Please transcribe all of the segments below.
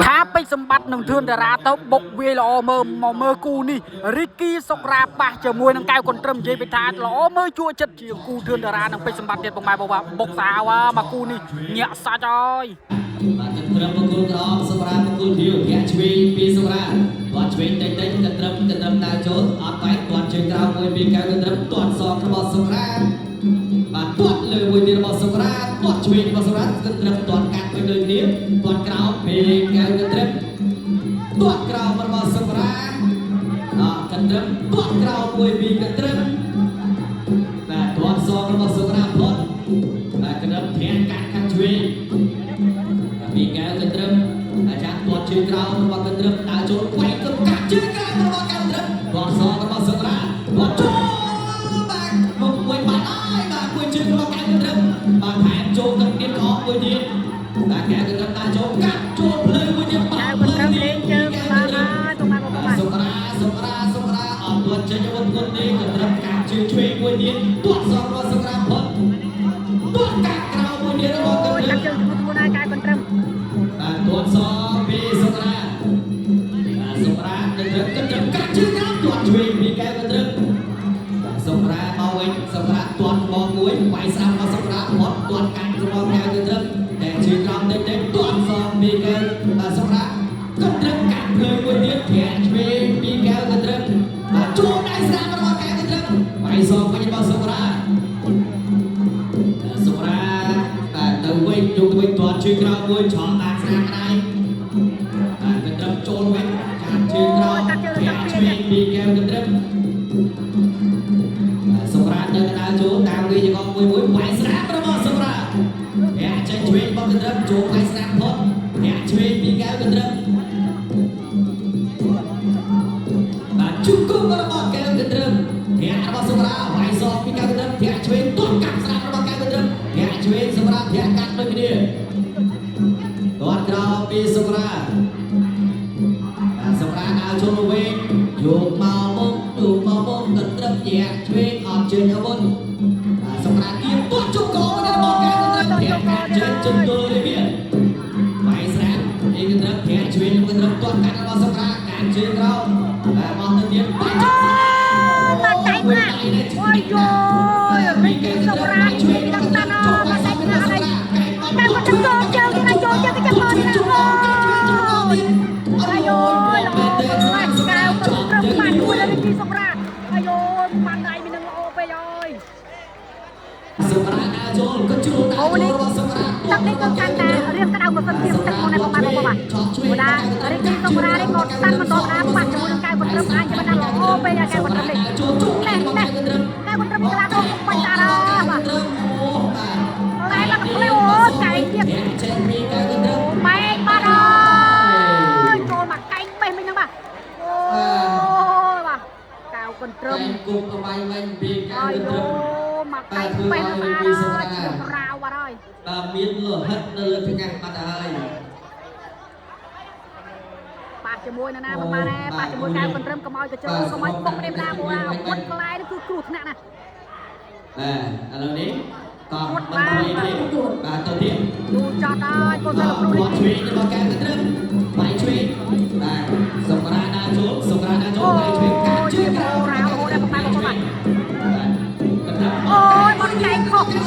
ថាពេជ្រសម្បត្តិនឹងធឿនតារាទៅបុកវាយល្អមើលមកមើលគូនេះរីគីសុករាប៉ះជាមួយនឹងកៅកុនត្រឹមនិយាយពីថាល្អមើលជក់ចិត្តជាងគូធឿនតារានិងពេជ្រសម្បត្តិទៀតបងម៉ែបងបាទបុកសាវមកគូនេះញាក់សាច់អើយ បាទកន្ត្រឹមមង្គលក្រហមសុរាមង្គលខៀវធាក់ឆ្វេងពីសុរាគាត់ឆ្វេងតិចតិចកន្ត្រឹមកន្ត្រឹមដើរចូលអត់បែកគាត់ជើងក្រោមមួយពីកៅកន្ត្រឹមទាត់សងរបស់សុរាបាទទាត់លើមួយទៀតរបស់សុរាទាត់ឆ្វេងរបស់សុរាកន្ត្រឹមទាត់កាត់វិញដូចគ្នាទាត់ក្រោមពីកៅកន្ត្រឹមទាត់ក្រោមរបស់សុរាអកន្ត្រឹមទាត់ក្រោមមួយពីកន្ត្រឹមបាទទាត់សងរបស់សុរាផុតបាទកន្ត្រឹមធាក់កាត់ខាងឆ្វេង ពីកែវកន្ត្រឹមអាចារ្យទាត់ជើងក្រោមរបស់កន្ត្រឹមដើរចូលវាយទៅកាត់ជើងក្រោមរបស់កន្ត្រឹមទាត់សងរបស់សុករាទាត់ចូលបាទមកមួយបាត់ហើយបាទមួយជើងរបស់កែវកន្ត្រឹមបាទថែមចូលទឹកទៀតក្អកមួយទៀតបាទកែវកន្ត្រឹមដើរចូលកាត់ចូលភ្លើងមួយទៀតបា កៅ ត់ កុនត្រឹមលេងជើងបានហើយបងម៉ែបងបាទ សុករាសុករាសុករាអត់ទាត់ចេញអាវុធធ្ងន់ទេកន្ត្រឹមកាត់ជើងឆ្វេងមួយទៀតទាត់សងរបស់សុករាផុតទាត់កាត់ក្រោមមួយទៀតរបស់ក អូ ន្ត្រឹម យកាត់ជើងធ្ងន់ធ្ងរដែរកៅកុនត្រឹម បាទទាត់សងពីសុករាបាទសុករាកន្ត្រឹមកន្ត្រឹមកាត់ជើងក្រោមទាត់ឆ្វេងពីកែវកន្ត្រឹមបាទសុករាមកវិញសុករាទាត់បងមួយវាយស្រាំរបស់សុករាផុតទាត់កាត់របស់កែវកន្ត្រឹមតែជើងក្រោមតិចតិចទាត់សងពីកែវបាទសុករាកន្ត្រឹមកាត់ភ្លើងមួយទៀតធាក់ឆ្វេងពីកែវកន្ត្រឹមបាទជួបដៃស្រាំរបស់កែវកន្ត្រឹមវាយសងវិញរបស់សុករា សុរាបាទទៅវិញយកទៅវិញទាត់ជើងក្រោមមួយឆក់តាមស្នាមដៃបាទកន្ត្រឹមចូលវិញកាត់ជើងក្រោមធាក់ឆ្វេងពីកែវកន្ត្រឹមបាទសុរានៅកណ្ដាលចូលតាមវាចង្កងមួយមួយវាយស្រាមរបស់សុរាធាក់ចេញឆ្វេងរបស់កន្ត្រឹមចូលវាយស្រាមផុតធាក់ឆ្វេងពីកែវកន្ត្រឹមបាទជង្គង់របស់កែវកន្ត្រឹមធាក់របស់សុរាវាយសងពីកែវកន្ត្រឹមធាក់ឆ្វេងទាត់កាត់ស្រាមរបស់កែវកន្ត្រឹមធាក់ឆ្វេងសម្រាប់ធាក់កាត់ដូចគ្នាទាត់ក្រោមពីសុរាបាទសុរាដើរចូលមកវិញយកមកមុខយកមកមុខកន្ត្រឹមធាក់ឆ្វេងអត់ជើងអាវុធបាទសុរាគៀបទាត់ជង្គង់របស់កែវកន្ត្រឹមធាក់កាត់ជើងជន្ទល់នេះវា បាយស្រានេះកន្ត្រឹមធាក់ឆ្វេងកន្ត្រឹមទាត់កាត់របស់សុរាកាត់ជើងក្រោមបាទមកទៅទៀតបាច់ អូមកដៃណាអូយយយរីគីសុករានិយាយដល់តាណមកដៃណាអីកៅកុនត្រឹមចូលជើងទៀតចូលជើងគេចាំមកទៀតអូយអាយយល្អខ្លាំងកៅកុនត្រឹមបានមួយរីគីសុករាអាយយបានដៃមាននឹងល្អពេកអើយ សុរាដើរចូលក៏ជ្រុលដើរចូលរបស់សុរា ទឹកនេះគឺកាន់តែរៀងក្តៅមកសិនទៀតទឹកមកណាបងបងបាទព្រោះថារីកសុករានេះក៏តាន់បន្តដាប៉ះជាមួយនឹងកៅកុនត្រឹមអាចจะបានល្អពេកកៅកុនត្រឹមនេះ ចូលជុំ នេះនេះកៅកុនត្រឹមក្លាទៅបាញ់តារបាទ ត្រឹមអូបាទ តែមកភ្លាវអូកែងទៀត ធាក់ចេញពីកែវកន្ត្រឹម បែកបាត់ហើយចូលមកកែងបេះមិញហ្នឹងបាទអូយបាទកៅកុនត្រឹម តែគុំអបាយវិញពីកែ អា វ យក ន្ត្រឹម មកកែងបេះហ្នឹងបាទឈាមរាវបាត់ហើយ បាទមានលោហិតនៅលើថ្ងាសបាត់ហើយ ប៉ះជាមួយនរណាមិនបានដែរប៉ះជាមួយកៅកុនត្រឹមកុំឲ្យកញ្ជ្រោកុំឲ្យបុកនេះណាព្រោះអាវុធក្លែនេះគឺគ្រោះថ្នាក់ណាស់ បាទឥឡូវនេះតោះមិនវិញទេបាទទៅទៀត យូរចត់ហើយកូនសិស្សលោកគ្រូនេះ គាត់ឆ្វេងរបស់កែវកន្ត្រឹមបាយឆ្វេងបាទសុករាដើរចូលសុករាដើរចូលបាយឆ្វេងកាត់ជើងក្រោម រាវរហូតដល់ប្រហែលបងបាទ កន្ត្រឹម អូយបាត់កែងខុសអូ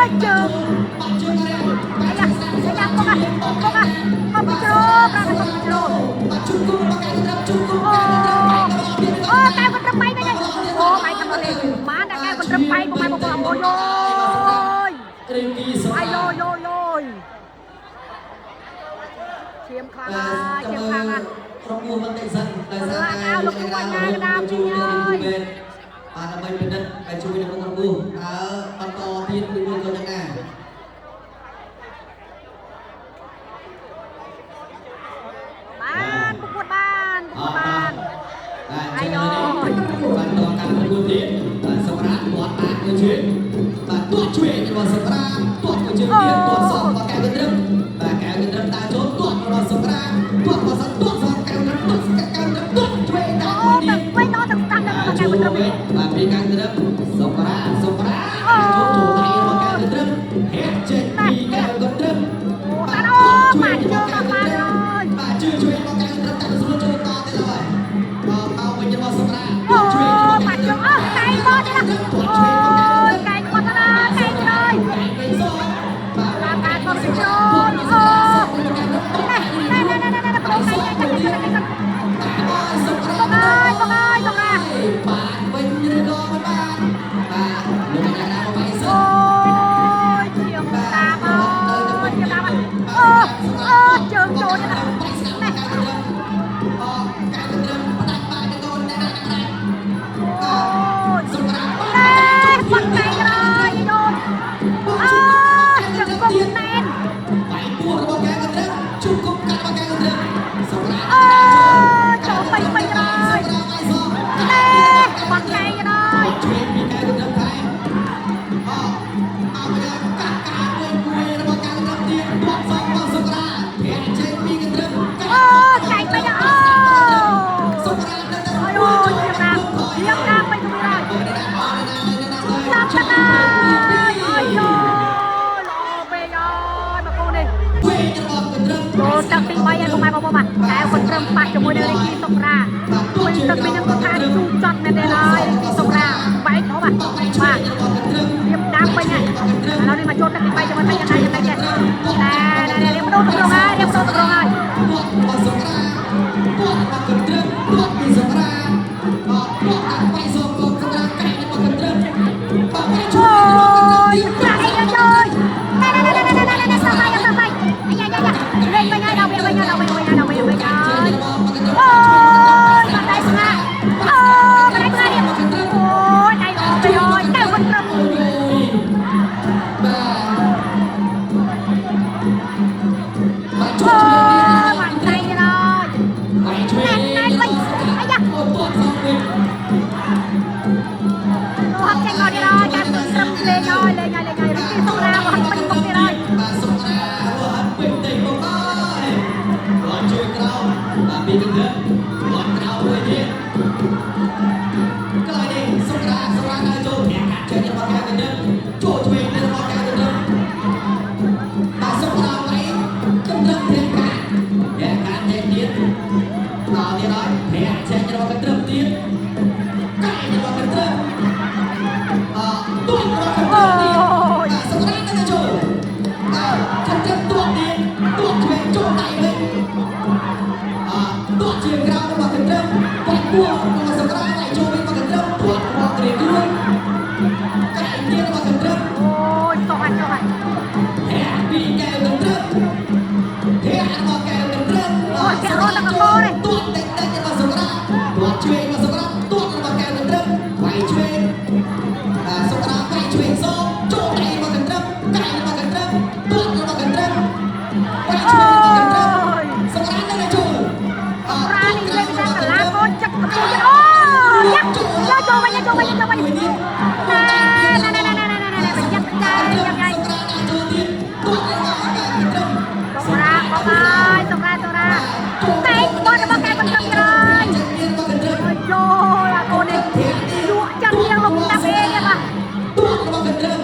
យជើង បាត់ជើងរា អាយ៉ាអាយ៉ាកុំអាកុំអាកុំជ្រូកប្រាកុំជ្រូក បាត់ជុំគុំរបស់កែវកន្ត្រឹមជុំគុំកែវកន្ត្រឹមបាយទៅទៀត អូកែវកន្ត្រឹមបែកវិញហើយអូបែកតាមនេះបានតែកែវកន្ត្រឹមបែកបងបងបងអូយយ រីគីសុ អា រា យយយយឈាមខ្លាំងហើយឈាមខ្លាំងណាស់ ក្រុមមួយបន្តិចសិនដោយសារតែបាទដើម្បីពិនិត្យឲ្យជួយនៅក្នុងរបួសតើបន្តទៀតឬមួយក៏យ៉ាងណា បានប្រកួតបានប្រកួតបាន បាទអាយបាទតការប្រកួតទៀតបាទសុក្រាទាត់បានមួយជើងបាទទាត់ឆ្វេងរបស់សុក្រាទាត់មួយជើងទៀតទាត់សងរបស់កែវកន្ត្រឹមបាទកែវកន្ត្រឹមដើរចូលទាត់របស់សុក្រាទាត់របស់សទាត់សងកែវកន្ត្រឹមទាត់កែវកន្ត្រឹមទាត់ឆ្វេងតាម អូ មួយ ទៅ ទៀត វិញដល់ទៅស្ដាប់ដល់កែវកន្ត្រឹមនេះ បាទពីកែវកន្ត្រឹមសុក្រាសុក្រាចូលចូលដៃរបស់កែវកន្ត្រឹមហាក់ចេញពីកែវកន្ត្រឹម អូតាអូមកជើងដល់បាន ទឹកទី3ហើយពុកម៉ែបងប្អូនបាទកែវគាត់ត្រឹមប៉ះជាមួយនឹងរីគីសុករាវិញទឹកវិញនឹងគាត់ថាជូរចត់មែនទេហើយរីគីសុករាបែកហ៎បាទបាទរៀបដាំវិញហើយឥឡូវនេះមកចូលទឹកទី3ចាំមើលថាយ៉ាងណាយ៉ាងណាចេះតែរៀបដូរត្រង់ហើយរៀបដូរត្រង់ហើយ របស់សុករាពាត់របស់កន្ត្រឹមពាត់ពីសុករាបាទពាត់ដាក់បៃសងកងសុករាកែរបស់កន្ត្រឹមបាទបៃជួយរបស់កន្ត្រឹមទៀត ចាក់អីទៅជួយណែណែណែណែណែណែសបាយសបាយអាយ៉ាយ៉ាយ៉ាលេងវិញហើយដល់វិញវិញដល់វិញវិញដល់វិញវិញហើយអូយបាត់ដៃស្ងាអូបាត់ដៃស្ងាទៀតអូយដៃអស់ទៅហើយទៅវិញត្រឹម បាទ អូ ជួយ បាត់ដៃទៀតហើយ បៃជួយ ណែណែវិញអាយ៉ា អូទាត់សងវិញ អូហាប់ចេញមកទៀតហើយការត្រឹមលេងហើយលេងហើយលេងហើយរីកសុករាមកពេញមុខទៀតហើយ បាទសុករារស់ពេញទីមកហើយគាត់ជួយក្រោមបាទពីកន្ត្រឹមគាត់ក្រោមមួយទៀតកន្លែងនេះសុករាសុករាដើរចូលអ្នកកាត់ចេញរបស់កែវកន្ត្រឹមចូលឆ្វេងទៅរបស់កែវកន្ត្រឹមបាទសុករាໄວកន្ត្រឹមធាក់កាត់អ្នកកាត់ចេញទៀតដល់ទៀតហើយអ្នកចេញរបស់កន្ត្រឹមទៀតកែរបស់កន្ត្រឹមអទួតរបស់កន្ត្រឹមទៀតបាទសុករានៅចូលបាទកន្ត្រឹមទួតទៀតទួតឆ្វេងចូលដៃវិញ អទាត់ជាក្រៅរបស់កន្ត្រឹមបាច់ពួររបស់សក្តាដៃចូលវិញរបស់កន្ត្រឹមទាត់របស់គ្រាខ្លួនកែទៀតរបស់កន្ត្រឹម អូយសុកហើយសុកហើយ ធាក់ពីកែវកន្ត្រឹមធាក់របស់កែវកន្ត្រឹមទាត់តិចតិចរបស់សក្តាទាត់ឆ្វេងរបស់សក្តាទាត់របស់កែវកន្ត្រឹមវាយឆ្វេងបាទសក្តាវាយឆ្វេងសងចូលដៃរបស់កន្ត្រឹមកែរបស់កន្ត្រឹមទាត់របស់កន្ត្រឹមវាយឆ្វេងរបស់កន្ត្រឹមសក្តានៅតែចូល រានេះលេងតែកលាកូនចឹកកំពុងអូយ៉ាចូលវិញចូលវិញចូលវិញណែណែណែណែណែណែណែយ៉ាចាយ៉ាងไง សុករាដាក់ចូលទៀតទាត់របស់កែវកន្ត្រឹម សុរាបងអើយសុរាសុរាតែបត់របស់កែកន្ត្រឹមក្រោយ មានរបស់កន្ត្រឹម ចូលអាកូននេះលក់ចាំយ៉ាងលោកតាប់អេនេះបាទ ទាត់របស់កន្ត្រឹម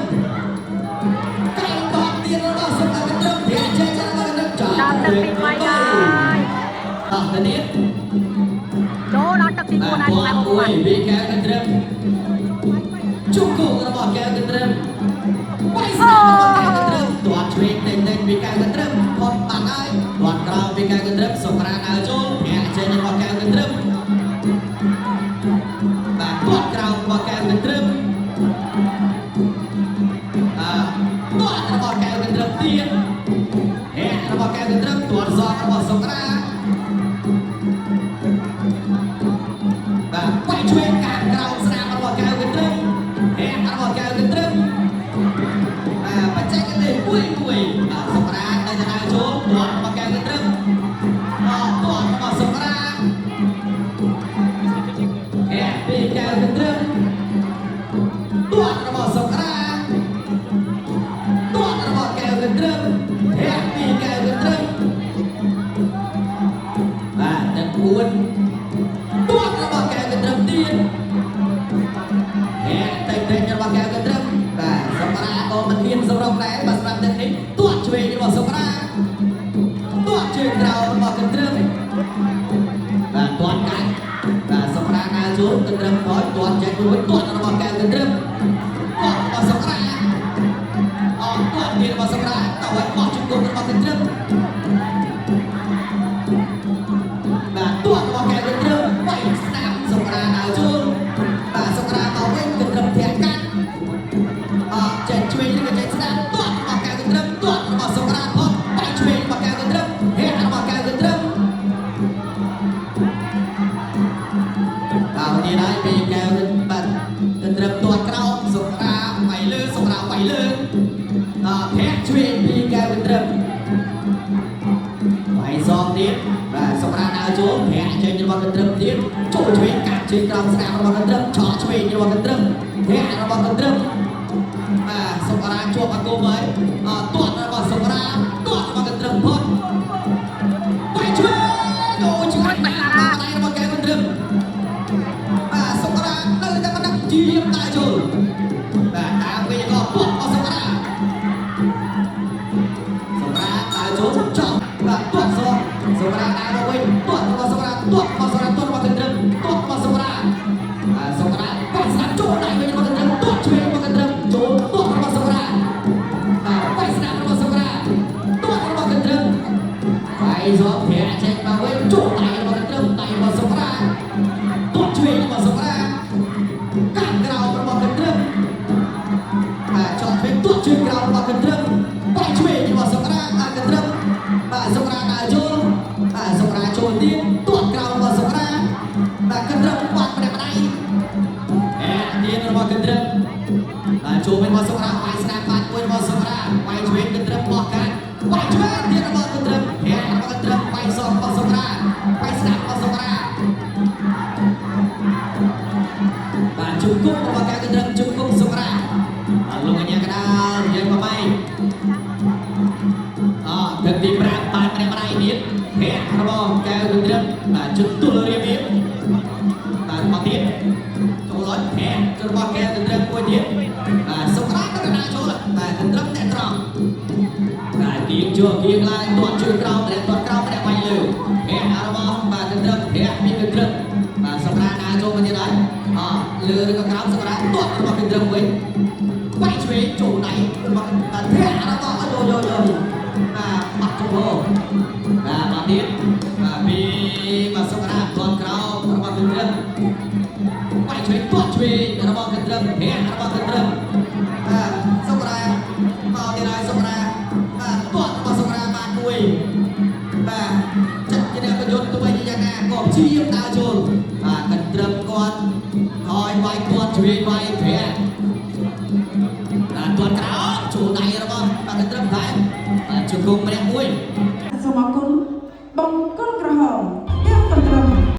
កែបត់ទៀតរបស់សុកកន្ត្រឹមធាក់ចេញរបស់កន្ត្រឹមចោល ដល់ទឹកទី3ហើយ អស់ទៅទៀត ចូលដល់ទឹកទី4ហើយ បាទ បងប្អូ មួយ ន ពីកែវកន្ត្រឹមជុំគោរបស់កែវកន្ត្រឹមបាយស្នាមរបស់កែវកន្ត្រឹមទាត់ឆ្វេងតិចតិចពីកែវកន្ត្រឹមផុតបាត់ហើយទាត់ក្រោមពីកែវកន្ត្រឹមសុករាដើរចូលធាក់ចេញរបស់កែវកន្ត្រឹមបាទទាត់ក្រោមរបស់កែវកន្ត្រឹមអើទាត់របស់កែវកន្ត្រឹមទៀតធាក់របស់កែវកន្ត្រឹមទាត់សងរបស់សុករាបាទបាយឆ្វេងកាក្រោមស្នាមរបស់កែវកន្ត្រឹមធាក់របស់កែវកន្ត្រឹមបាទបច្ចេកទេសមួយមួយបាទសុករានៅតែដើរចូលទាត់របស់កែវកន្ត្រឹមបាទទាត់របស់សុករាធាក់ពីកែវកន្ត្រឹមទាត់របស់សុករាទាត់របស់កែវកន្ត្រឹមធាក់ពីកែវកន្ត្រឹមបាទទឹក4ទាត់របស់កែវកន្ត្រឹមទៀតធាក់តិចតិចរបស់កែវកន្ត្រឹមបាទសុករាក៏មិនហ៊ានសម្រុកដែរបាទសម្រាប់ទឹកនេះទាត់ឆ្វេងរបស់សុករាទាត់ជើងក្រោមរបស់កន្ត្រឹមបាទទាត់កាច់បាទសុករាដើរចូលកន្ត្រឹមថយទាត់ចេញរួចទាត់របស់កែវកន្ត្រឹមទាត់របស់សុករាអត់ទាត់ទៀតរបស់សុករាតើឲ្យបោះជង្គង់របស់កន្ត្រឹមបាទទាត់របស់កែវកន្ត្រឹមវាយស្នាមសុករាដើរចូលបាទសុករាមកវិញកន្ត្រឹមធាក់កាច់អត់ចេញឆ្វេងឬក៏ចេញស្ដាំទាត់របស់កែវកន្ត្រឹមទាត់របស់សុករាផុតបែកឆ្វេងរបស់កែវកន្ត្រឹមធាក់របស់កែវកន្ត្រឹមបាទនេះហើយពីកែវបាទកន្ត្រឹមទាត់ក្រោមសុករាវាយលើសុករាវាយលើអធាក់ឆ្វេងពីកែវកន្ត្រឹមវាយសងទៀតបាទសុករាដើរចូលធាក់ចេញរបស់កន្ត្រឹមទៀតចូលឆ្វេងកាត់ជើងក្រោមស្នាមរបស់កន្ត្រឹមឆក់ឆ្វេងរបស់កន្ត្រឹមធាក់របស់កន្ត្រឹមបាទសុករាជាប់អាគមហើយអទាត់របស់សុករាទាត់របស់កន្ត្រឹមផុតបែកឆ្វេងអូឆ្ងាញ់ណាស់បាទដៃរបស់កែវកន្ត្រឹមបាទសុករានៅតែមិនដឹងជាមដើរចូលបាទតាមវិញក៏ទាត់របស់សុករាសុករាដើរចូលចប់បាទទាត់សង សុករាដើរមកវិញទាត់របស់សុករាទាត់របស់សុករាទាត់របស់កន្ត្រឹមទាត់របស់សុករាបាទសុករាបាច់ស្ដាប់ចូលដៃវិញរបស់កន្ត្រឹមទាត់ឆ្វេងរបស់កន្ត្រឹមចូលទាត់របស់សុករាបាទបាច់ស្ដាប់របស់សុករាទាត់របស់កន្ត្រឹមបាយសោភៈចេញមកវិញចូលដៃរបស់កន្ត្រឹមដៃរបស់សុករាទាត់ឆ្វេងរបស់សុករាកាត់ក្រោមរបស់កន្ត្រឹមបាទចောက်ឆ្វេងទាត់ជើងក្រោមរបស់កន្ត្រឹមបាច់ឆ្វេងរបស់សុករាអាកន្ត្រឹមបាទសុករាដើរចូលបាទសុករាចូលទៀតទាត់ក្រោមរបស់សុករាបាទកន្ត្រឹមបាត់ម្នាក់ម្ដៃអែទៀតរបស់កន្ត្រឹមបាទចូលវិញរបស់សុករាបាយស្នាមបាត់មួយរបស់សុករាបាយឆ្វេងកន្ត្រឹមបោះកាត់បាយឆ្វេងទៀតរបស់កន្ត្រឹមប្រាក់របស់កន្ត្រឹមបាយសរបស់សុករាបាយស្នាមរបស់សុករាបាទជង្គង់របស់កែកន្ត្រឹមជង្គង់សុករាបាទលោកអញ្ញាកដាលនិយាយមកបាយអទឹកទី5បានម្នាក់ម្ដាយទៀតភ័ក្ររបស់កែកន្ត្រឹមបាទជន្ទុលរៀបរៀបបាទមកទៀតចូលហើយភ័ក្ររបស់កែកន្ត្រឹមមួយទៀតបាទសុករាក៏កណ្ដាលចូលបាទកន្ត្រឹមអ្នកត្រង់បាទគៀងជួគៀងឡើងទាត់ជើងក្រោមម្នាក់ទាត់ក្រោមម្នាក់វាយលើភ័ក្ររបស់បាទកន្ត្រឹមភ័ក្រពីកន្ត្រឹមបាទសុករាដើរចូលមកទៀតហើយអលើឬក៏ក្រោមសុករាទាត់របស់កន្ត្រឹមវិញវាយឆ្វេងចូលដៃរបស់បាទភ័ក្ររបស់យោយោយោបាទបាត់ចំហបាទមកទៀតបាទពីបាទសុករាទាត់ក្រោមរបស់កន្ត្រឹមវាយឆ្វេងទាត់ឆ្វេងរបស់កន្ត្រឹមភ័ក្ររបស់កន្ត្រឹមបាទសុករាមកទៀតហើយសុករាបាទទាត់របស់សុករាបានមួយបាទចិត្តជាអ្នកប្រយុទ្ធទោះបីជាយ៉ាងណាក៏ព្យាយាមដើរចូលបាទកន្ត្រឹមគាត់ហើយវាយទាត់ឆ្វេងវាយភ័ក្របាទទាត់ក្រោមចូលដៃរបស់បាទកន្ត្រឹមដែរបាទជង្គង់ម្នាក់មួយ សូមអរគុណបង្គោលក្រហ